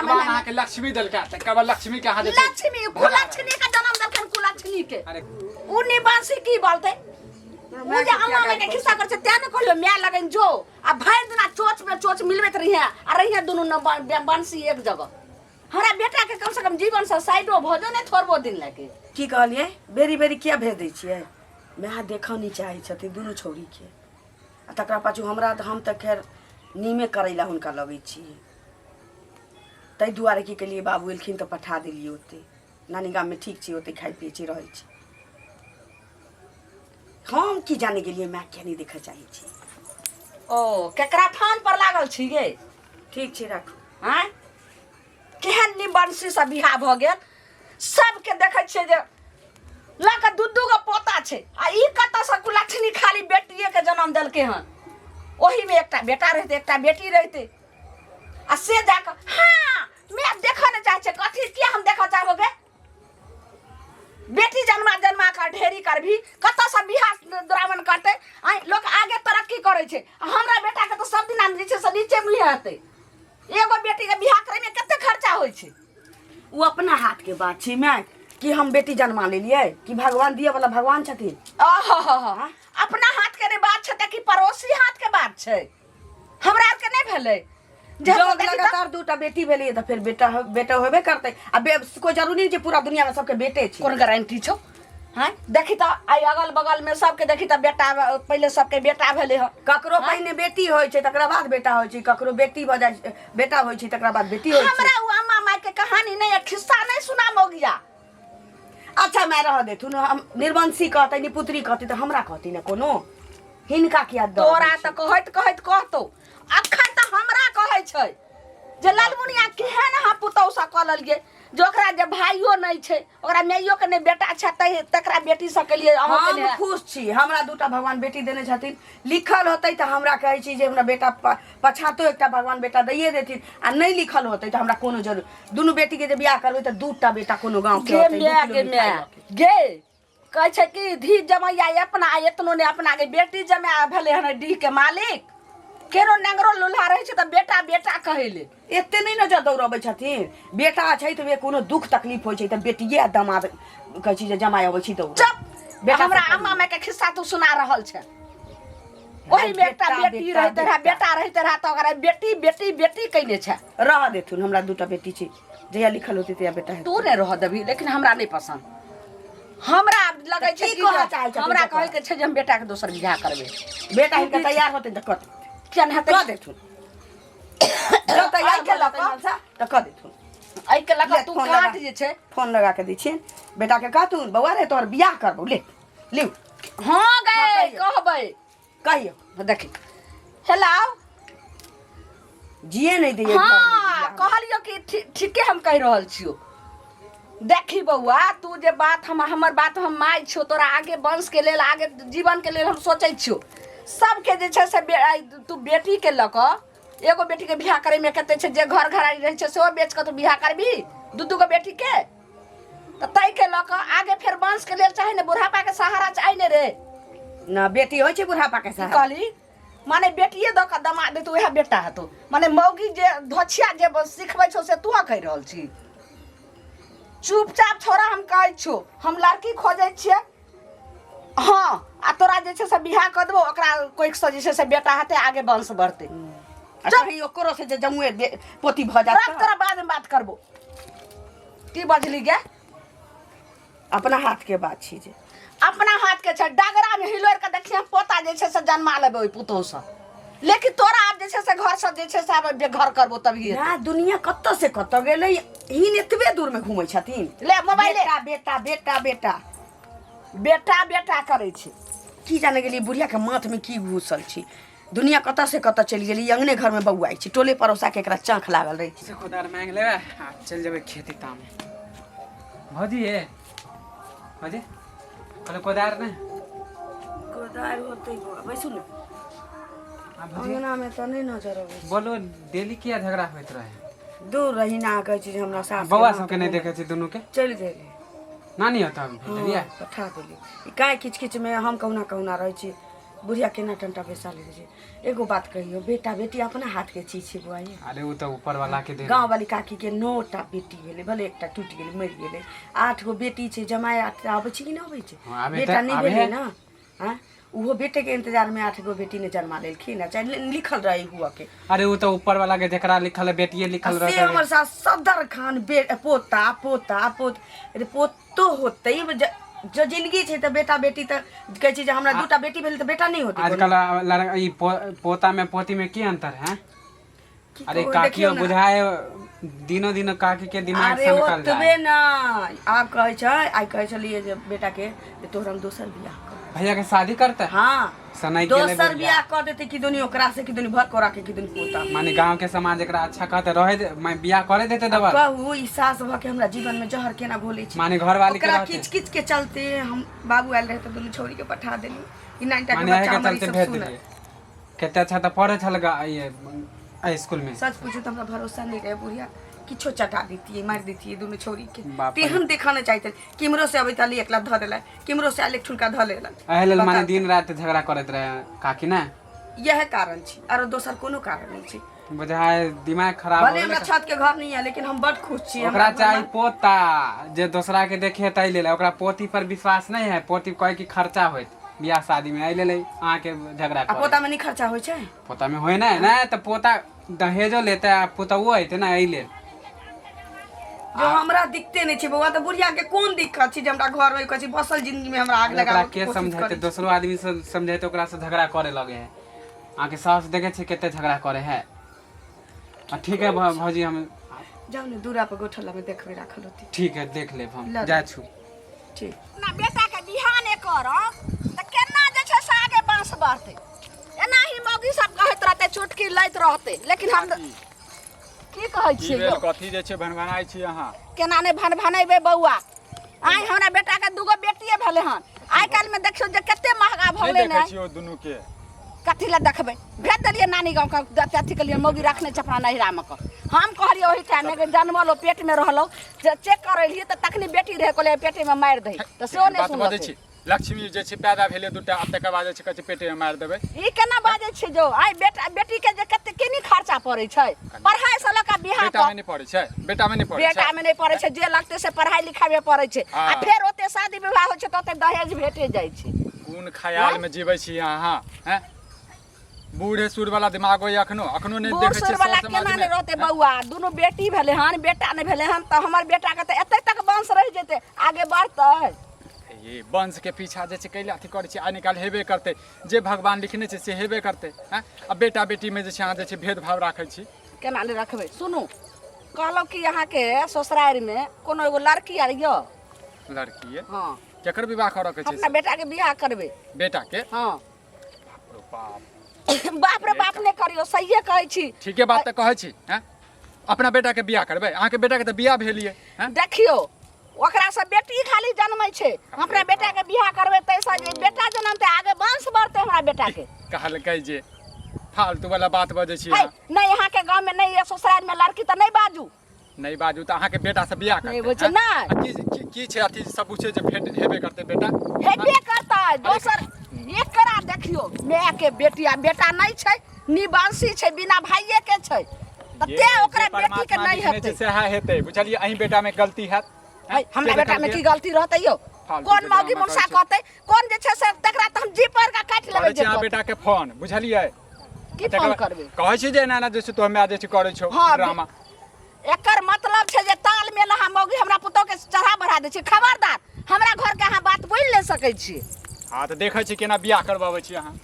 भगवान महीना अहाँके लक्ष्मी देलका तऽ कब लक्ष्मी के अहाँ जे छै लक्ष्मी कुलक्ष्मी के जन्म देलखन कुलक्ष्मी के अरे उ निवासी की बोलते उ जे अम्मा में के खिस्सा कर छै तें ने कहलियो माय लगन जो आ भरि दिना चोच में चोच मिलबैत रहिए आ रहिए दुनू न बंसी एक जगह। हमरा बेटा के कम से कम जीवन से साइडो भऽ जो ने थोड़बो दिन लगे। की कहलियै? बेरी बेरी किया भेज दै छियै? माय देखऽ नहि चाहै छथिन दुनू छौड़ीके। आ तकरा पाछू हमरा तऽ हम तऽ खैर नीमे करै लए हुनका लगै छी। ताहि दुआरे की केलियै बाबू एलखिन तऽ पठा देलियै ओतै। नानी गाममे ठीक छै ओतै खाइ पियै छै रहै छै। हम की जाने गेलियै माय किया नहि देखऽ चाहै छै। ओ केकरा फोन पर लागल छी गे? ठीक छै राखू। आँय केहन निबंसी से बियाह भऽ गेल। सबके देखै छियै जे लऽ कऽ दू दू गो पोता छै आ ई कतऽसँ कुलक्षणी खाली बेटिए के जन्म देलकै हन। ओहीमे एकटा बेटा रहितै एकटा बेटी रहितै आ से जाकऽ हाँ मैं देखऽ नहि चाहै छियै। कथी किया हम देखऽ चाहबो गे? बेटी जन्मा जन्मा कऽ ढेरी करबी कतऽसँ बियाह दुरागमन करतै? आँय लोक आगे तरक्की करै छै आ हमरा बेटाके तऽ सब दिना जे छै से नीचे मुँहे हेतै। एगो बेटीके बियाह करैमे कते खर्चा होइ छै? ओ अपना हाथके बात छै माय कि हम बेटी जन्मा लेलियै कि भगवान दिअ वाला भगवान छथिन। आहा अपना हाथके नहि बात छै तऽ कि पड़ोसी हाथके बात छै? हमरा आरके नहि भेलै जे जब हम देखी तऽ- लगातार दूटा बेटी भेलै तऽ फेर बेटा बेटा होबे करतै। आ कोइ जरूरी नहि छै पूरा दुनियामे सबके बेटे छै। कोन गारंटी छौ? हाँ देखी तऽ आइ अगल बगल में सबके देखी तऽ बेटा पहिले सबके बेटा भेलै हन। ककरो पहिने बेटी होइ छै तकरा बाद बेटा होइ छै, ककरो बेटी भऽ जाइ छै, बेटा होइ छै तकरा बाद बेटी होइ छै। हमरा उ अम्मा माय के कहानी नहीं है, खिस्सा नहीं सुना मोगिया। अच्छा मैं रह देथुन, हम निर्वंशी कहतै निपुत्री कहतै तऽ हमरा कहती ने कोनो। हिनका किया दऽ तोरा दै तऽ छै? कहैत कहैत कहतौ, अखन तऽ हमरा कहै छै जे ललमुनिया केहन अहाँ पुतहु सँ कऽ लेलियै जे ओकरा जे भाइयो नहि छै, ओकरा माइयो के नहि बेटा छै, तकरा बेटी सँ केलियै अहूँ के हम नहि। खुश छी, हमरा दूटा भगवान बेटी देने छथिन। लिखल होतै तऽ हमरा कहै छी जे हमरा बेटा पछातो एकटा भगवान बेटा दैए देथिन, आ नहि लिखल होतै तऽ हमरा कोनो जरूर दुनू बेटीके जे बियाह करबै तऽ दूटा बेटा कोनो गाँव के गे होतै, दू माय किलो गे मिठाइ माय लऽ के। गे कहै छै कि धी जमैया अपना एतनो ने अपना के बेटी जमा भेलै हन डीह के मालिक। केरो नेंगरो लुल्हा रहै छै तऽ बेटा बेटा कहै ले। एते नहि ने जँ दौड़बै छथिन, बेटा छै तऽ कोनो दुख तकलीफ होइ छै तऽ बेटिए आ दमाद कहै छी जे जमाइ अबै छी दौड़। चुप बेटा हमरा सब अम्मा माय के खिस्सा तू सुना रहल छै। ओही में एकटा बेटा, बेटी बेटा, रहिते रहा, बेटा। बेटा रहिते रहा तऽ ओकरा बेटी बेटी बेटी कयने छै। रह देथुन, हमरा दूटा बेटी छै, जहिया लिखल होतै तहिया बेटा हेतै। तू नहि रह देबही, लेकिन हमरा नहि पसन्द। हमरा लगै छै की कि कहऽ जे चाहै छथिन हमरा से कहऽ। कहै के छै जे हम बेटा के दोसर बियाह करबै। बेटा हिनका तैयार होतै तऽ कऽ देथुन। किया नहि हेतै? कऽ देथुन। जब तैयार एहिके भऽ लऽ जेतै कऽ- मनसा तऽ कऽ देथुन। एहिके लऽ कऽ ले, तू फोन लगा। काट जे छै। फोन लगा के दै छियनि बेटाके, कहथुन बौआ रे तोहर बियाह करबौ, ले लिउ। हाँ गै, हाँ, कहियौ। कहबै। कहियौ। देखी। हेलो। जिए नहि दैयै हाँ, घरमे बियाह। कहलियौ कि ठीके हम कहि रहल छियौ। देखी बौआ, तू जे बात हमर बात हम माय छियौ, तोरा आगे वंश के लेल आगे जीवन के लेल हम सोचै छियौ। सबके जे छै से तू बेटी के लऽ कऽ एगो बेटी के बियाह करे में कते छै जे घर घरारी रहै छै सेहो बेच कऽ तू बियाह करबी दू दू गो बेटी के, तऽ ताहि के लऽ कऽ आगे फेर वंश के लेल चाही ने, बुढ़ापा के सहारा चाही ने रे। ना बेटी होइ छै बुढ़ापा के की सहारा। कहली? माने बेटिए दऽ कऽ दमा देतौ उएह बेटा हेतौ। माने मौगी जे धोछिया जे सिखबै छौ से तू कहि रहल छी। चुपचाप छोड़ा, हम कहै छियौ हम लड़की खोजै छियै। हाँ, आ तोरा जे छै से बियाह कऽ देबौ, ओकरा कोइक से जे छै से बेटा हेतै, आगे वंश बढ़तै। आ कहीं ओकरो से जे जमुए पोती भऽ जायत रख, तऽ? तोरा बादमे बात करबो। की बजली गे? अपना हाथ के बात छी जे अपना हाथ के छै। डगरा में हिलोर के देखिए पोता जे छै से जन्मा लेबै ओहि पुतोहु सँ, लेकिन तोरा आब जे छै से घर सँ जे छै से आब बेघर करबो तभी हेतै। ना, दुनिया कतऽ से कतऽ गेलै, हिन एतबे दूर में घूमै छथिन। ले मोबाइल ले। बेटा बेटा बेटा बेटा बेटा बेटा करै छै। की जाने गेलियै बुढ़िया के माथ में की घुसल छै। दुनिया कतऽ से कतऽ चलि गेली, अंगने घर में बौआइ छै, टोले पड़ोसा के एकरा चाँख लागल रहै छै। से कोदार मांगि लेबै आ चलि जेबै खेती तामे। भौजी हे, भौजी कहलहुँ कोदार नहि? कोदार होतै बौआ, बैसू ने। आ भौजी? अंगना में तऽ नहि नजर अबै छै। बोलो डेली किया झगड़ा होइत रहै? दूर रही ना, कहै छै जे हमरा सास के बौआ माथ सबके नहि घूमै। देखै छै दुनू के? चलि गेलै। नानी ओतऽ भेजलियै? हँ, पठा देलियै। ई काहे किच किच में हम कहुना कहुना रहै छी, बुढ़िया केना टंटा पैसा ले छै। एगो बात कहियो, बेटा बेटी अपना हाथ के चीज छै बौआ ये। अरे ओ तऽ ऊपर वाला के देन। गाँव वाली काकी के 9 टा बेटी भेलै, भले एकटा टूटि गेलै, मरि गेलै, आठ गो बेटी छै। जमाइ आठटा अबै छै कि नहि अबै छै? हँ, आबे बेटा तऽ नहि आबे भेलै है। ने। आँय, ओहो बेटे के इंतजार में आठ गो बेटी ने जन्मा लेलखिन आ चाहे लिखल रहे हुआ के। अरे ओ तऽ ऊपर वाला के जकरा लिखल है, बेटिए आ लिखल से रहतै। हमर सास सदर खान बे पोता पोता पोत, अरे पोतो होतै, जो जिंदगी छै तऽ बेटा बेटी तऽ कहै छै जे हमरा दूटा बेटी भेल तऽ बेटा नहि होतै कोनो। आजकल लड़का ई पोता में पोती में की अंतर है? की अरे कहू, काकियो देखियौ ने। बुझाए दिनो दिनो काकी के दिमाग अरे से निकल ओतबे जाए। न आब कहै छै, आइ कहै छलियै जे बेटा के जे तोहर हम दोसर बियाह करब। भैया के शादी करते? हाँ। सनक गेलै दोसर बुढ़िया। बियाह कऽ देतै कि दुनी ओकरा से, कि दुनी भर कोरा के, कि दुनी पोता। माने गांव के समाज एकरा अच्छा कहते रहे दे, मैं बियाह करे देते दबल। कहू, ई सास भऽ के हमरा जीवन में जहर केना घोलै छै। माने घरवाली के ओकरा रहते। किच किच के चलते हम बाबू आयल रहे तऽ दुनू छौरी के पठा देली। ई नाइटा के माने बच्चा के हमर ई चलते सब भेज सुनत। देलिए। कते अच्छा तऽ पढ़े छल ये स्कूल में। सच पूछू तऽ हमरा भरोसा नहीं रहे, बुढ़िया किछो चटा देतियै, मारि देतियै दुनू छौरी के। बाप रे। तेहन देखा नहि चाहते। किम्हरो से अबैत रहली, एकला धऽ देलक, किम्हरो से आयल, एक ठुनका धऽ लेलक। एहि लेल माने बताउ। दिन राति झगड़ा करैत रहे काकी ने? इएह कारण छै, आरो दोसर कोनो कारण नहि छै। बुझाय दिमाग खराब भले हो हमरा गेलै। छत के घर नहीं है, लेकिन हम बड खुश छी। ओकरा हमरा चाही घरमे- पोता जे दोसरा के देखे ताहि लेल। ओकरा पोती पर विश्वास नहीं है। पोती कहे कि खर्चा होत बियाह शादी में, एहि लेल अहाँके झगड़ा आ करे। पोता में नहीं खर्चा होइ छै? पोता में होय ने, नहि तऽ पोता दहेजो लेते आ पुतहुओ अयतै ने, एहि लेल। जो हमरा दिक्कते नहि छै बौआ, तऽ बुढ़िया के कोन दिक्कत छै जे हमरा घर में कहै छै बसल जिंदगी में हमरा आग ओकरा लगाबऽ के के कोशिश समझेतै? करै छै। दोसरो आदमी से समझेतै, ओकरा से झगड़ा करे लगे है। अहाँके सास देखे छै कते झगड़ा करे है। आ ठीक है भौजी, हम जाउ ने दूरा पर गोठला में देखबै, राखल होती। ठीक है, देख लेब हम। लऽ। जाइ छु। ठीक। अपना बेटाके बियाह नहि करब तऽ केना जे छै से आगे बाँस बढ़तै? एनाही मौगी सब कहैत रहतै, चुटकी लैत रहतै, लेकिन हम की कहै की छियै भेल? यौ? कथी जे छै भनभनाइ छी अहाँ? केना नहि भनभनेबै बौआ? आइ हमरा बेटाके दूगो बेटिए भेलै हन। आइ काल्हिमे देखियौ जे कते महगा भऽ नहि गेलै देखै ने। छी ओ दुनू के। कथी लए देखबै? भेज देलियै नानी गाँवके, अथी के लिए मौगी रखने छै अपना नैहरामे कऽ। हम कहलियै ओहि टाइममे कि जनमल ओ पेटमे रहलहुँ जे चेक करेलियै तऽ तखनी बेटी रहै, कहलियै पेटेमे मारि दही तऽ सेहो नहि बात बजै सुनलकै। छी। लक्ष्मी जे छै पैदा भेलै दूटा, आब तकर बाद जे छै कहै छै पेटेमे मारि देबै। ई केना बाजै छै जो? आइ बेटा बेटी के जे कते केनी खर्चा पड़ै छै पढ़ाइ से लऽ कऽ बियाह बेटामे तक। नहि पड़ै छै? बेटामे नहि पड़ै छै? बेटा में नहि पड़ै छै, जे लगतै से पढ़ाइ लिखाइ में पड़ै छै। आ फेर ओते शादी विवाह होइ छै तऽ ओते दहेज भेटे जाइ छै। कोन ख्यालमे जीबै छी अहाँ? हैं, बूढ़े सूढ़ वाला दिमाग होइए अखनो? अखनो नहि बूढ़ देखै सूढ़ छियै वाला सर केना समाजमे? नहि रहतै बौआ? दुनू बेटी भेलै हन, बेटा नहि भेलै हन, तऽ हमर बेटाके तऽ एते तक वंश रहि जेतै, आगे बढ़तै। ये वंश के पीछा जे छै कैला अथी करै छै? आइ निकाल हेबे करतै, जे भगवान लिखने छै से हेबे करतै। हैं, आ बेटा बेटीमे जे छै अहाँ जे छै भेदभाव राखै छी। केना नहि रखबै? सुनू, कहलहुँ कि अहाँके ससुरारिमे कोनो एगो लड़की आर यऽ? लड़की? हँ। केकर विवाह करऽ के छै? अपना बेटाके बियाह करबै। बेटा के? हँ। बाप रो बाप। बाप रे बाप नहि करियौ, सहिए कहै छी। ठीके बात तऽ कहै छी। हैं, अपना बेटा के बियाह करबै? अहाँके बेटा के तऽ बियाह भेल ये, हैं? देखियौ, ओकरा से बेटी खाली जन्मै छै। हम अपना बेटा के बियाह करबै ताहिसँ जे बेटा जनमतै, आगे वंश बढ़तै हमरा बेटा के। कहलकै जे फालतू वाला बात बजै छी है अहाँ। नहि, अहाँके गाँव में नहि यऽ, ससुराल में लड़की तऽ नहि बाजू। नहि बाजू तऽ अहाँके बेटा से बियाह नहि करतै? होइ छै, हैं? नहि। आ की छै अथी सब छै जे भेट हेबे करतै बेटा? हेबे करतै दोसर। एकरा देखियौ, माय के बेटी आ बेटा नहि छै, निवंशी छै, बिना भाइये के छै, तऽ जे तें ओकरा जे बेटी के परमात्मा नहि लिखने छै हेतै। सएह हेतै, बुझलियै? अहीं बेटा में गलती हैत, हैं? है, हमरा के बेटा में देखलकै? की गलती रहतै यौ? फालतू कोन के मौगी ड्रामा मुनसा करै छै। कहतै, कोन जे छै से तकरा तऽ हम जी पर के काटि लेबै। करै जे छी अहाँ कहतै। बेटा के फोन, बुझलियै? की तकर फोन बाद करबै? कहै छी जे एना एना जे छै तो हमे जे छै करै छौ हँ, ड्रामा। एकर मतलब छै जे ताल मेल अहाँ मौगी हमरा पुतोह के चढ़ा बढ़ा दै छी। खबरदार, हमरा घर के अहाँ बात बोलि नहि सकै छी। हँ तऽ देखै छी केना बियाह करबाबै छी अहाँ।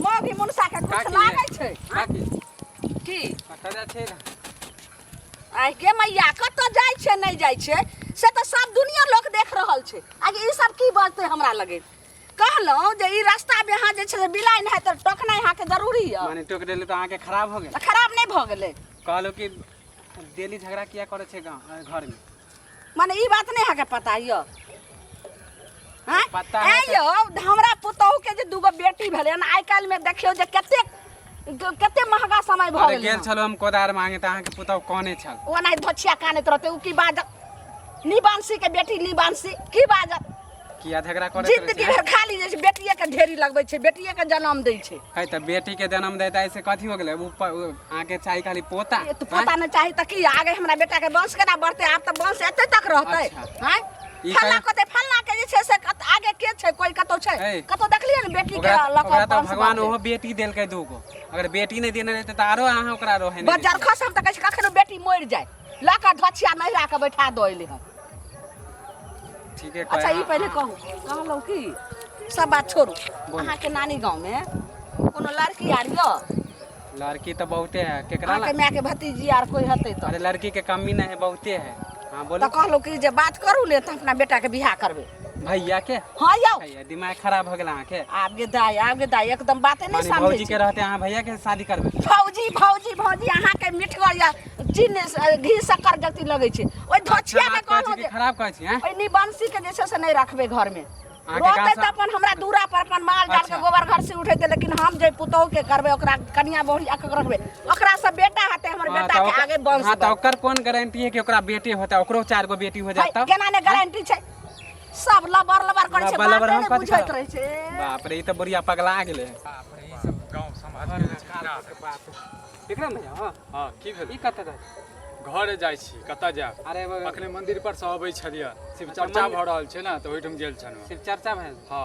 मौगी मुनसा के कुछ काकी, लागै छै। काकी। की? कतऽ जाइ छै? आइ गे मैया, कतऽ जाइ छै नहि जाइ छै से तऽ सब दुनिया लोक देख रहल छै। आगे ई सब की बजतै हमरा लगे? कहलहुँ जे ई रास्ता मे अहाँ जे छै से बिलाइ नहि तऽ टोकनाइ अहाँके जरूरी यऽ। माने टोक देली तऽ अहाँके खराब हो गेल? तऽ खराब नहि भऽ गेलै? कहलहुँ कि डेली झगड़ा किया करै छै गाँव घरमे? माने ई बात नहि अहाँके पता यऽ? आँय? पता है ऐं यौ, हमरा पुतोहु के जे दूगो बेटी भेलै हन, आइ काल्हि मे देखियौ जे कते कते महगा समय भऽ अरे गेलै गेल हन। छलहुँ हम कोदार मांगे तऽ अहाँके पुतहु कहने छल। ओ एनाहि धोछिया कानैत रहतै। ओ की बाजत? निबांसी के बेटी निबांसी की बाजत? किया झगड़ा करैत रहै जिंदगी छी? भर खाली जे छै बेटिए के ढेरी लगबै छै बेटिए के जनम दै छै है तऽ बेटी के जन्म देता ऐसे कथी हो गेलै उ अहाँके चाही खाली पोता ए, तऽ पता नहि चाही तऽ की आगे हमरा बेटा के वंश केना बढ़तै आब तऽ वंश एते तक रहतै अच्छा। आँय ई फल्ला कहे- कते फल्ला के जे छै से आगे के छै कोई कतौ छै ए। कतौ देखलियै ने बेटी के ओकरा लऽ ओकरा कऽ तऽ वंश भगवान बढ़तै। ओहो बेटी देलकै दूगो अगर बेटी नहि देने रहतै तऽ आरो अहाँ ओकरा रहे नहि बज्जर दैतियै। खसब तऽ कहै छै कखनो बेटी मरि जाय लऽ कऽ धोछिया नहिरा कऽ बैठा दऽ एलै हन ठीके अच्छा कहै ई पहिले कहू कहलहुँ की सब बात छोड़ू बोलू। अहाँके नानी गाँवमे कोनो लड़की आर यऽ लड़की तऽ बहुते है केकरा अहाँके ला मायके भतीजी आर कोई हेतै तऽ अरे लड़की के कमी नहीं है बहुते है हाँ बोलो तऽ कहलहुँ कि जे बात करू ने तऽ अपना बेटाके बियाह करबै भैया के हाँ यौ भैया दिमाग खराब हो गेल अहाँके आब गे दाइ आब गे दाइ एकदम बाते नहि माने समझै भौजी छी के रहते अहाँ भैया के शादी करबै भौजी भौजी भौजी अहाँके मिठगर या चीनी घी शक्कर जति लगै छै ओहि धोछिया के अच्छा बात कहै कहलहुँ छी कि जे खराब कहै छी हैं ओहि निबंसी के जे छै से नहि रखबै घरमे अहाँके रहतै गाँव तऽ अपन हमरा दूरा पर अपन माल जाल के अच्छा। गोबर घर से उठेतै लेकिन हम जे पुतोहु के करबै ओकरा कनिया बहुरिया के रखबै ओकरा से बेटा हेतै हमर हाँ, बेटा तऽ के आगे वंश हाँ तऽ बढ़तै। ओकर कोन गारंटी है कि ओकरा बेटी होता ओकरो चार गो बेटी हो है, जात तब केना ने गारंटी छै सब लबर लबर करै छै लबर लबर बाते हम नहि कथी बुझैत करब? रहै छै बाप रे ई तऽ बुढ़िया पगला गेलै बाप रे ई सब गाँव समाज के जे छै ना। विक्रम भैया हो हँ की भेल ई कतऽ जाइ घरे जाइ छी कतऽ जायब अरे अखने मंदिर पर से अबै छलियै शिव चर्चा भऽ रहल छै ने तऽ ओहिठाम गेल छलहुँ शिव चर्चा भेल हँ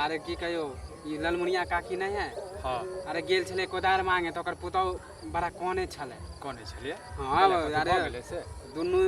अरे की कहियो ई ललमुनिया काकी नहि है हँ अरे गेल छलै कोदार मांगे तऽ ओकर पुतहु बड़ा कोने छलै कोने छलियै हँ अरे अरे गेलै से दुनू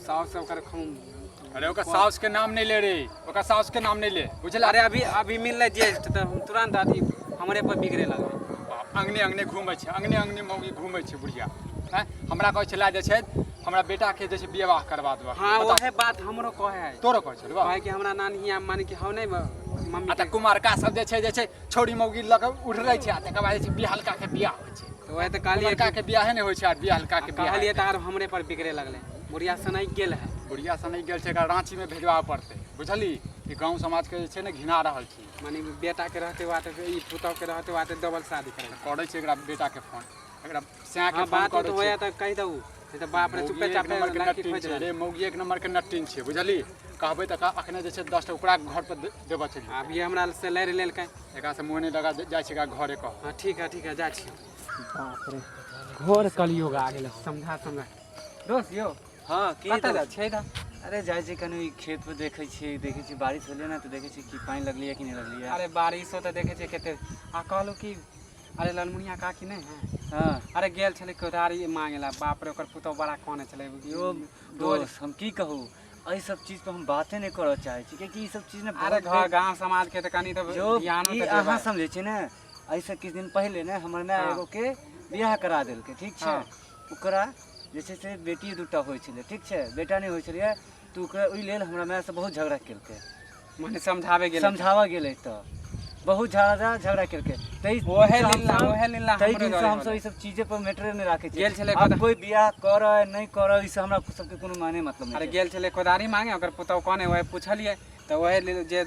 साउस ओकर खूब अरे ओकर साउस के नाम नहि ले रे ओकर साउस के नाम नहि ले बुझला अरे अभी अभी मिललै ज्येष्ठ तऽ हम तुरंत अथी हमरे पर बिगड़े लगलै बाप, अंगने अंगने घूमै छै अंगने अंगने मौगी घूमै छै बुढ़िया आँय हमरा कहै छै लए जाइ छै हमरा बेटाके जे छै विवाह करबा देबह हाँ बताउ। वहे बात हमरो कहे है तोरो कहै छलौ कहे कि हमरा नानी हियाँ माने कि हौ नहि मम्मी आ तऽ कुमारका सब जे छै जे छै छौड़ी मौगी लऽ कऽ उठरै छै आ तकर बाद जे छै बिहलका के बियाह होइ छै तऽ वएह तऽ कहलियै कुमारका के बियाहे नहि होइ छै आ बिहलका के बियाह कहलियै तऽ आर हमरे पर बिगड़े लगलै बुढ़िया सनकि गेल है बुढ़िया सनकि गेल छै एकरा राँचीमे भेजबाबऽ पड़तै बुझली ई गाँव समाजके जे छै ने घिना रहल छै माने बेटाके रहते हुआ तऽ ई पुतहुके रहते हुआ तऽ डबल शादी करै करै छै एकरा बेटाके फोन एकरा सैयाके हाँ फोन बात करै तो छै होया तऽ कहि दू नहीं तऽ बाप रे चुपे मौगी एक चापे नंबर के लड़की नट्टिन खोजि छै लेलक रे मौगी एक नंबर के नट्टिन छै बुझली कहबै तऽ अखने जे छै 10 टा ओकरा घर पर देबऽ चलि आब ये हमरा से लड़ि लेलकै एकरा से मुँह नहि लगा जाइ छै एकरा घरे कह हाँ ठीक है ठीक है जाइ छी बाप रे घोर कलयुग आ गेलै समझा समझा दोस्त यौ हँ की कतऽ दोस्त? जाइ छियै इधर अरे जाइ छी कनि खेत पर देखै छियै देखै छियै बारिश भेलै ने तऽ देखै छियै कि पानि लगलैए कि नहि लगलैए अरे बारिशो तऽ देखै छियै कते आ कहलहुँ कि अरे ललमुनिया काकी नहि है हँ अरे गेल छलै कोदारी मांगे ला बाप रे ओकर पुतहु बड़ा कानै छलै यौ रोज दोस्त हम की कहू एहि सब चीज पर हम बाते नहि करऽ चाहै छी कियाकि ई सब चीज ने अरे बहुत घर गांव समाज के तऽ कनि तऽ जो ध्यानो ई तऽ अहाँ देबै समझै छियै ने एहिसँ किछु दिन पहिले ने हमर माय हाँ। एगो के बियाह करा देलकै ठीक छै हाँ। ओकरा जे छै से बेटी दूटा होइ छलै ठीक छै बेटा नहि होइ छलैए तऽ ओकरा ओहि लेल हमरा मायसँ बहुत झगड़ा केलकै मने समझाबै गेलै समझाबऽ गेलै तऽ बहुत ज्यादा झगड़ा केलकै ताहि ओहे दिनसँ लिल्ला हमसब- ओहे लिल्ला ताहि हमरो दिनसँ घरे हमसब होलै। ई सब चीजे पर मैटरे नहि राखै छियै गेल छलै आब कोइ बियाह करऽ नहि करऽ ई सब हमरा सबके कोनो माने मतलब अरे नहि छै गेल छलै कोदारी मांगे ओकर पुतहु कहने ओहे पुछलियै तऽ ओहे लेल जे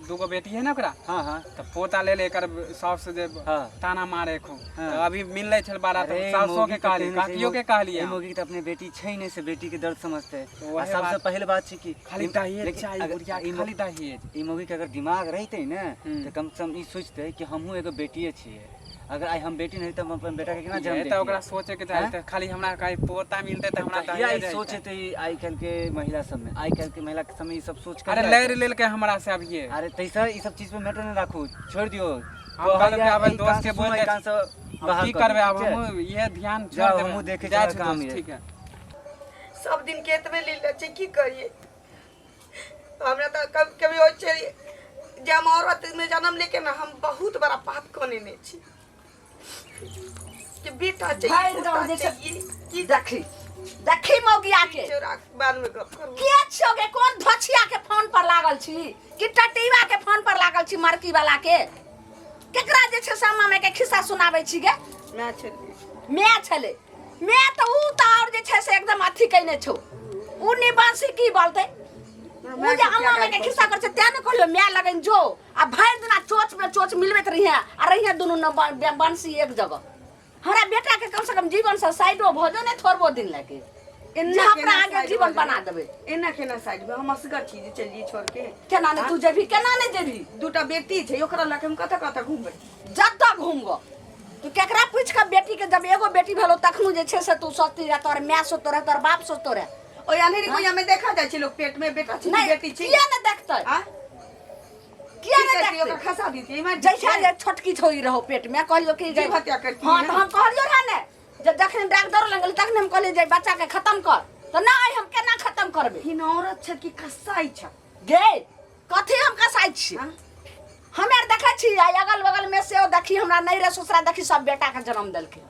दूगो बेटी है ने ओकरा हाँ हाँ तऽ पोता लेल एकर साउस जे हाँ। ताना मारे खूब हाँ। तऽ अभी मिललै छल बारा तऽ अरे सासो मौगी के तऽ कहलियै तेहन छै, काकियो के कहलियै ई मौगी के तऽ अपने बेटी छै नहि से बेटी के दर्द समझतै तऽ आ ओहे सबसँ बात- पहिल बात छै कि खाली दहेज लेकिन चाही अगर बुढ़िया ई खाली दहेज ई मौगी के अगर दिमाग रहितै ने हम्म। तऽ कम से कम ई सोचतै कि हमहूँ एगो बेटिए छियै अगर आइ हम बेटी नहीं तऽ हम अपन बेटा के केना जन्म ये तऽ ओकरा देतियै सोचे के चाही हैं? तऽ खाली हमरा कही पोता मिलतै तऽ हमरा कहिया दहेज ई सोच अइतै। हेतै आइ काल्हि के महिला सबमे आइ काल्हि के महिला के समय ई सब सोच अरे लड़ि लेलकै हमरा से अभिये अरे तैसँ ई सब चीज पे मैटर नहि राखू छोड़ि दियौ हम कहलहुँ कि आब एहि दोस्त के कान से बोल सुनू, दै एहि कान से हम बाहर की करू, करबै आब ठीक छै? हमहूँ इएह ध्यान छोड़ जाउ, देबै हमहूँ देखै जाइ छी छी काम दोस्त, ये। ठीक है सब दिन के एतबे लीला छै की करिए हमरा तऽ कभी कभी होइ छै जे हम औरत में जन्म लेके ना हम बहुत बड़ा पाप कऽ लेने छी कि बेटा चाहिए भरि गाँव पोता जे छै- चाहिए की देखी देखी मौगिया के चोरा बाद में गप करू के छियो गे कोन धोछिया के फोन पर लागल छी कि टटीवा के फोन पर लागल छी मरकी वाला के केकरा जे छै सामा में के खिस्सा सुनाबै छी गे मैं छलियै my छलै my तऽ ऊ तऽ आओर जे छै से एकदम अथी कयने छौ ऊ निबासी की बोलतै ऊ जे अम्मा में के खिस्सा कर छै तें ने कहलियो my लगन जो आ भरि दिना चोच में चोच मिलबैत रहिहे आ रहिहे दुनू न बंसी एक जगह हमरा बेटा के कम से कम जीवन से साइडो भऽ जो ने थोड़बो दिन लगे जे एना हम अपना केना आगे साइड जीवन भऽ बना जेबै? देबै। एना केना साइड में हम असगर छी जे चलिए छोड़ के। केना ने तू जेबही, केना ने जेबही? दूटा बेटी छै, ओकरा लऽ के हम कतऽ कतऽ घूमबै? जतऽ घूमबो तू केकरा पूछि कऽ बेटी के? जब एगो बेटी भेलो तखनो जे छै से तू सोचती रह, तोहर माय सोचतो रह, तोहर बाप सोचतो रह। ओहि अन्हेरी कुइया में देखा जाइ छै लोक पेट में बेटा छै कि नहीं बेटी छै। किया ने देखतै? आ किया की ने करतियै, ओकरा देखतै? खसा दितियै मारि जैसा दितियै? जे छोटकी छोरी रहो पेट में कहलियो कि जीव हत्या करती हाँ है। तो हम कहलियो रहे ने, जब जखन डॉक्टर लग गेली तखन हम कहलियै जे बच्चा के खत्म कर, तऽ नहि हम केना खत्म करबै? हिन औरत छै कि कसाई छै? गे कथी हम कसाई छी? हाँ? हमे आर देखै छी आ अगल बगल में से देखी हमरा नहीं रे ससुरा देखी सब बेटा के जन्म देलकै।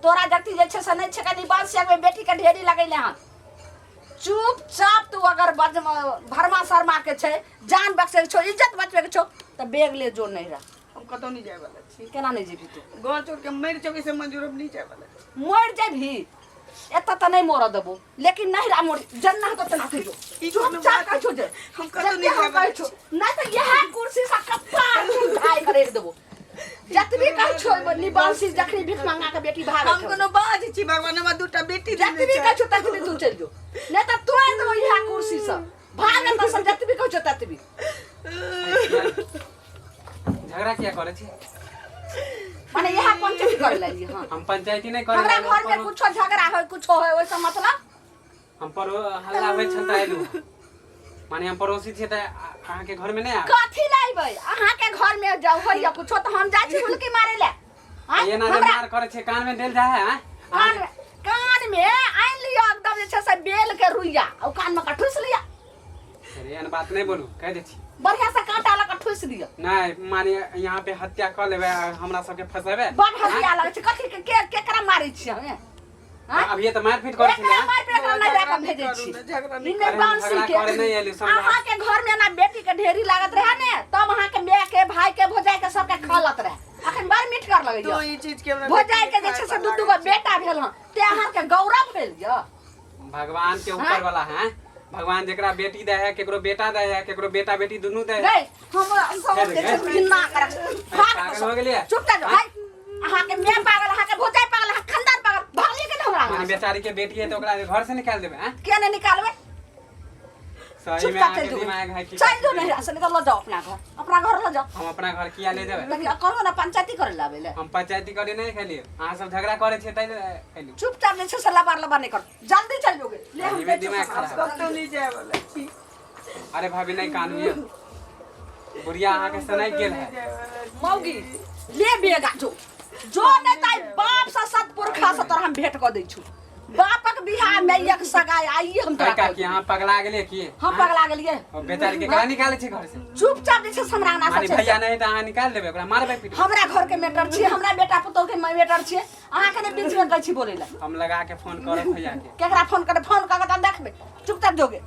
तोरा जति जे छै से नहीं छै कनी बंश से बेटी के ढेरी लगैले हन। चुपचाप तू अगर बज भरमा शर्मा के छै, जान बख्शे के छौ, इज्जत बचबे के छौ, तऽ बैग ले जो नहीं रह। हम कतौ नहीं जाए वाला छी। केना नहीं जेबही तू? गाँव छोड़ के मरि जेबै से मंजूर, हम नहीं जाए वाला छी। मरि जेबही एतऽ तऽ नहि मरऽ देबो, लेकिन नहीं रा मर जन्ना तो तना जो। ई कोनो चुपचाप बात कहै छौ जे हम कतौ जते नहि हम जाए वाला कहै छौ नहि तऽ इएह कुर्सी से कपार ढाई कर राखि देबो। जतबी कहै छौ निबंसी जखनी भीख मंगा के बेटी भागै हम छौ। कोनो बाज छी? भगवान हमरा दूटा बेटी देने जतबी छै। कहै छौ ततबी तू चलि जो, नहि तऽ तोड़ि देबो इएह कुर्सी से। भाग एतऽ से जतबी कहै छौ ततबी। झगड़ा किया करै छी? माने इएह पंचायती कर लेलियै। हाँ हम पंचायती नहि करै। हमरा घर में कुछो झगड़ा होय कुछो होय ओहिसँ मतलब हम पर हल्ला होइ छल तऽ एलहुँ। माने हम पड़ोसी छियै तऽ अहाँके घरमे नहि आब? कथी लाइबै? अहाँके घर में जब होइया कुछो तऽ हम जाइ छी हुलकी मारे ले। आँय? एना जे हमरा मार करै छै कानमे देल जाइ है आँय? कान में आनि लिअ एकदम जे छै से बेल के रुइया आ ओ कान में का ठुसि लिअ। अरे एहन बात नहि बोलू, कहि दै छी। बढ़िया से कांटा लऽ कऽ ठुसि लिअ। नहि माने यहाँ पे हत्या कऽ लेबै आ हमरा सबके फंसेबै? बड हसिया लगै छै। कथी के के केकरा मारै छियै हमे? आँय? अभिये तऽ मारि पीट करै छलै। एकरा आँय? मारि पीट एकरा नहि झगड़ा राखऽ नहि भेजै करू छी। ने, झगड़ा नहि ई अरे हम बंसी झगड़ा के करे नहि एलियै, समझा। अहाँके घर में ना बेटी के ढेरी लागत रहे ने तब अहाँके माय के भाई के भौजाई के सबके खलत रहे। अखन बड़ मीठ कर तू लगैया। ई चीज के हमरा भौजाई बेटी के जे छै से खाय दू पर दू गो लागै छै। बेटा भेल हन ते अहाँके गौरव भेल यऽ। भगवान के ऊपर हाँ? वाला है। भगवान जेकरा बेटी दे है, केकरो बेटा दे है, केकरो बेटा बेटी दुनू दे है। गई हम सब जे छै से घिन्ना करक भाग। पागल हो गेलियै? चुप कर भाई। अहाँके माय पागल, अहाँके भौजाई पागल, अहाँके खानदान पागल। भागलियै के हमरा माने बेचारी के बेटी है तऽ ओकरा घर से निकालि देबै आँय? किया नहीं निकालबै? सही में चुपचाप अहाँके चलि जो। दिमाग है कि? चलि जो नहीं से निकल, लऽ जाओ अपना घर, अपना घर लऽ जाओ। हम अपना घर किया ले जेबै? लेकिन कहलहुँ ने पंचायती करे लाबै ले। हम पंचायती करे नहि खेलियै, अहाँ सब झगड़ा करै छियै ताहि लए एलियै। चुपचाप जे छै से लबार लबार नहि कर, जल्दी चलि जोगे ले हम सही में जाइ छियौ दिमाग ससुराल। खराब। कतौ नहीं जाए वाला छी। अरे भाभी नहि कानू यौ, बुढ़िया अहाँके सनकि गेल है। मौगी ले बेगा जो जो, नहीं ताई बाप से सत पुरखा से तोरा हम भेंट कऽ दै छु। बापक बियाह में एक सगाई आइए हम तोरा काकी कऽ देबौ। अहाँ पगला गेलियै की? हम पगला गेलियै? ओ बेचारी के केना निकालै छै घर से? चुपचाप जे छै से हमरा अंगना माने से चलि भैया जाउ। नहि तऽ अहाँ निकालि देबै, ओकरा मारबै पीटबै? हमरा घर के मैटर छियै, हमरा बेटा पुतोह के मैटर छियै, अहाँके नहि बीच में कहै छी बोलै लए। हम लगा के फोन करब भैया के। केकरा फोन करे? फोन कऽ के तऽ देखबै। चुपचाप जोगे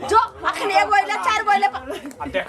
जो। अखन एगो अइले, चारि गो अइले। आ देख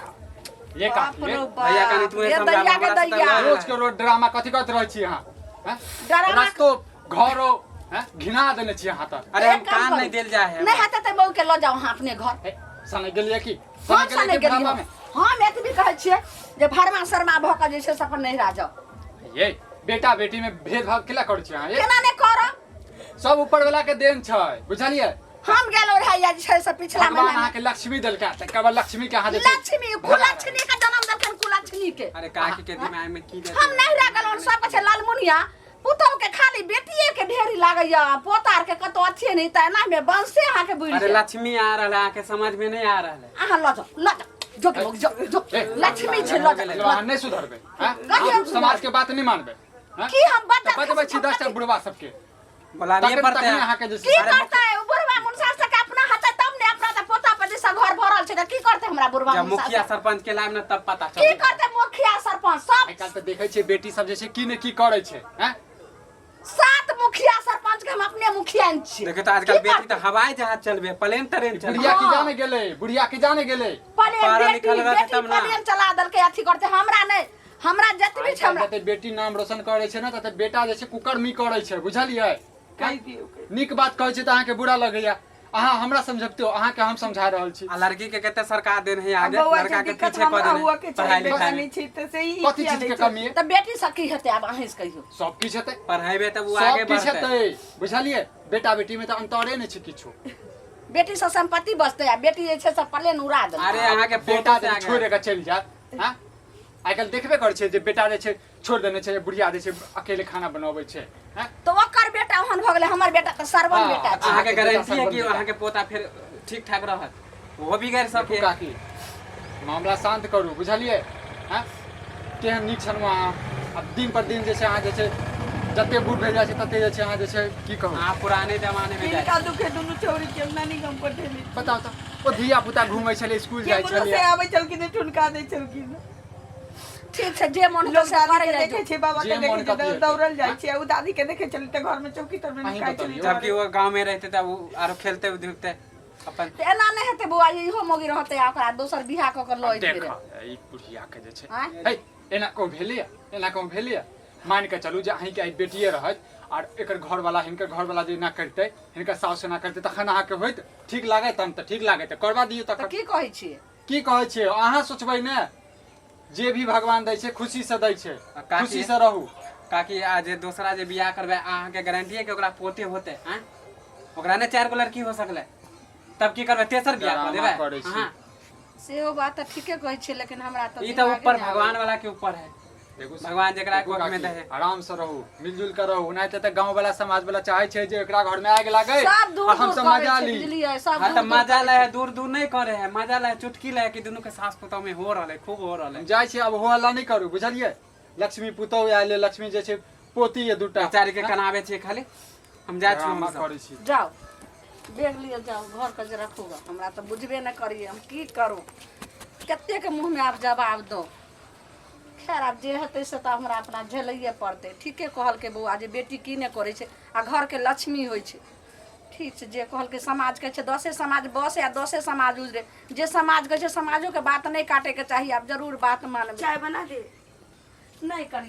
ये बाप काकी रौ ये बाप। भैया कनि तू ये समझा, दैया के हमरा से तऽ दैया। लड़ रोज के रोज ड्रामा कथी करैत रहै छी अहाँ हैं? ड्रामा- रस्तो घरो हैं घिना देने छी अहाँ तऽ। अरे हम एक काम कान करू। नहीं देल जाए है। नहीं हेतै तऽ बहू के लऽ जाउ अहाँ अपने घर। हे, सने गेलियै की? हम सने सने गेलियै की गेलियै? भरामा में? हम एतबी कहै छियै जे भरमा शर्मा भऽ कऽ जे छै से अपन नैहरा जाउ। ये बेटा बेटी में भेदभाव केला करै छी अहाँ ये? केना नहि करब? सब ऊपर वाला के देन छै, बुझलियै? हम गेलो रहै जे छै से पिछला भगवान महीना। अहाँके लक्ष्मी देलका तकर बाद लक्ष्मी के अहाँ जे छै लक्ष्मी कुलक्ष्मी के जन्म देलखिन कुलक्ष्मी के। अरे काकी के दिमाग में की हम नैहरा गेलहुँ, सब कहै छै लालमुनिया पुतहु के खाली बेटिए के ढेरी लागैया, पोता आर के कतौ अथिए नहि, तऽ एना में वंशे अहाँके बुझि अरे जायत। लक्ष्मी आ रहल है, अहाँके समझ में नहीं आ रहल है। अहाँ लऽ जाउ, लऽ जाउ, जो के जो जो। ए, लक्ष्मी छै, लऽ जाउ। मतलब अहाँ नहि सुधरबै हैं? कथी हम अहाँ समाज के बात नहि मानबै हैं? की हम तऽ बच्चा बजबै छी 10टा बुढ़वा सबके बोलाबिए तखन पड़तै। तखने अहाँके जे की करतै ओ बुढ़वा मुनसा सबके? अपना हेतै तब ने। अपना तऽ पोता पर से घर भरल छै तऽ की करतै हमरा बुढ़वा जब मुनसा मुखिया सब? सरपंच के लायब ने तब पता की चलत। करतै मुखिया सरपंच सब? आइ काल्हि तऽ देखै छियै बेटी सब जे छै की ने की करै छै हैं? सात मुखिया सरपंच के हम अपने मुखिया छियै। देखियो तऽ आजकल की बेटी करतै? तऽ हवाई जहाज चलबे, प्लेन ट्रेन चलबे। बुढ़िया की हाँ। जाने गेलै, बुढ़िया की जाने गेलै। प्लेन पढ़ल बेटी लिखल रहतै बेटी तब ना। प्लेन चला देलकै, अथी करतै हमरा नहि। हमरा जतबी आइ छै हमरा काल्हि जते बेटी नाम रोशन करै छै ने तते बेटा जे छै कुकर्मी करै छै, बुझलियै? कहि दियौ, कहि नीक बात कहै छै तऽ अहाँके बुरा लगैया। अहाँ हमरा समझबते हो, अहाँके हम समझा रहल छी। आ लड़की के कते सरकार देन है आ आगे, बौआ लड़का जे के दिक्कत पीछे कऽ हमरा देने हुआ के पढ़ाई चाही, लिखाई बेटा में। नहि छै तऽ से ई कथी किया चीज दै के छै? कमी है? तऽ बेटी से की हेतै आब अहीं से कहियौ। सब किछु हेतै। पढ़ेबै तब ओ आगे सब किछु बढ़तै। हेतै, बुझलियै? बेटा बेटी में तऽ अंतरे नहि छै किछु। बेटी से संपत्ति बचतै आ बेटी जे छै से प्लेन उड़ा देतै। अरे अहाँके बेटा फोटो से जे आगे छोड़ि कऽ चलि जायत, हँ? आइ काल्हि देखबे करै छै जे बेटा जे छै छोड़ि देने छै, बुढ़िया जे छै अकेले खाना बनबै छै, हँ? तऽ ओकर बेटा ओहन भऽ गेलै, हमर बेटा तऽ सरवन हाँ, बेटा छै। अहाँके अहाँके बेटा गारंटी है सरवन कि बेटा। अहाँके पोता फेर ठीक ठाक रहत? ओहो बिगड़ि देखू सके। काकी, मामला शान्त करू, बुझलियै? हँ, केहन नीक छलहुँ अहाँ, आब दिन पर दिन जे छै अहाँ जे छै जते बूढ़ भेल जाइ छै तते जे छै अहाँ जे छै की कहू। अहाँ पुराने जमाने में जाइ। किनका दुखे दुनू छौरी के हम नानी गाम पठेली? बताउ तऽ, ओ धिया पुता घूमै छलै, स्कूल जाइ केम्हरो से छलै। आबै छलखिन, ठुनका दै छलखिन। ठीक छै, जे मन लोग हेतै से दादी करै के जाइ देखे जो। छै, बाबा जे के मोन देखे छै कथी तऽ हेतै? दौड़ल जाइ छै, आ ओ दादी के देखे छलै तऽ घर में चौकी तर में अहीं नुकाइ छलै। बतबियौ। जबकि वो गांव में रहते तब वो आरो खेलते धूपते अपन। तऽ एना नहि हेतै बौआ, इहो मौगी रहतै आ ओकरा दोसर बियाह कऽ कऽ लऽ अयतै देख रे। ई बुढ़िया के जे छै। आँय? है, एना कहूँ भेलैया? एना कहूँ भेलैया? मान के चलू जे अहींके आइ बेटिए रहत आर एकर घरवाला, हिनकर घरवाला जे एना करितै, हिनकर साउस एना करितै, तखन अहाँके होइत ठीक लागत? तहन तऽ ठीक लागत, तऽ करबा दियौ तऽ तखन। की कहै छियै? की कहै छियै, अहाँ सोचबै ने, जे भी भगवान दै छै खुशी से दै छै। आ काकी- खुशी से रहू। काकी, आ जे दोसरा जे बियाह करबै, अहाँके गारंटी है कि ओकरा पोते होते? आँय, ओकरा ने चारि गो लड़की हो सकलै, तब की करबै? तेसर बियाह कऽ ड्रामा देबै करै छी। अहाँ? सेहो बात तऽ ठीके कहै छियै, लेकिन हमरा तऽ ई तऽ दिमागे ऊपर नहि आबै। भगवान वाला के ऊपर है। देखू, भगवान जेकरा देखू कोख में काकी, दे है। आराम से रहू, मिलजुल कर रहू, नहीं तऽ गाँव वाला समाज वाला चाहे छै जे एकरा घर में आगि लागे सब दूर आ हम दूर सब करै मजा छै, ली। बुझलियै? सब हाँ दूर तऽ दूर मजा करै लै है, दूर दूर नहीं करे है, मजा लै है, चुटकी लै है कि दुनू के सास पुतोह में हो रहल है, खूब हो रहल है। हम जाइ छी, आब हो हल्ला नहि करू, बुझलियै? लक्ष्मी पुतोह आयल है, लक्ष्मी जे छै पोती है दूटा। बेचारी के कनाबे छियै खाली। हम जाइ छी। ड्रामा हम सब करै छी। जाउ, बैग लिअ, जाउ घर के जे रखू ग। हमरा तऽ बुझबे नहि करियै, हम की करू, कतेक मुँहमे आब जवाब दो। खैर, आब जे हेतै से तऽ हमरा अपना झेलैए पड़तै। ठीके कहलकै बौआ जे बेटी की नहि करै छै आ घरके लक्ष्मी होइ छै। ठीक छै, जे कहलकै समाज कहै छै, दसे समाज बसे आ दसे समाज उजरे। जे समाज कहै छै, समाजोके बात नहि काटैके चाही। आब जरूर बात मानबै। चाय बना दे। नहि कनिया।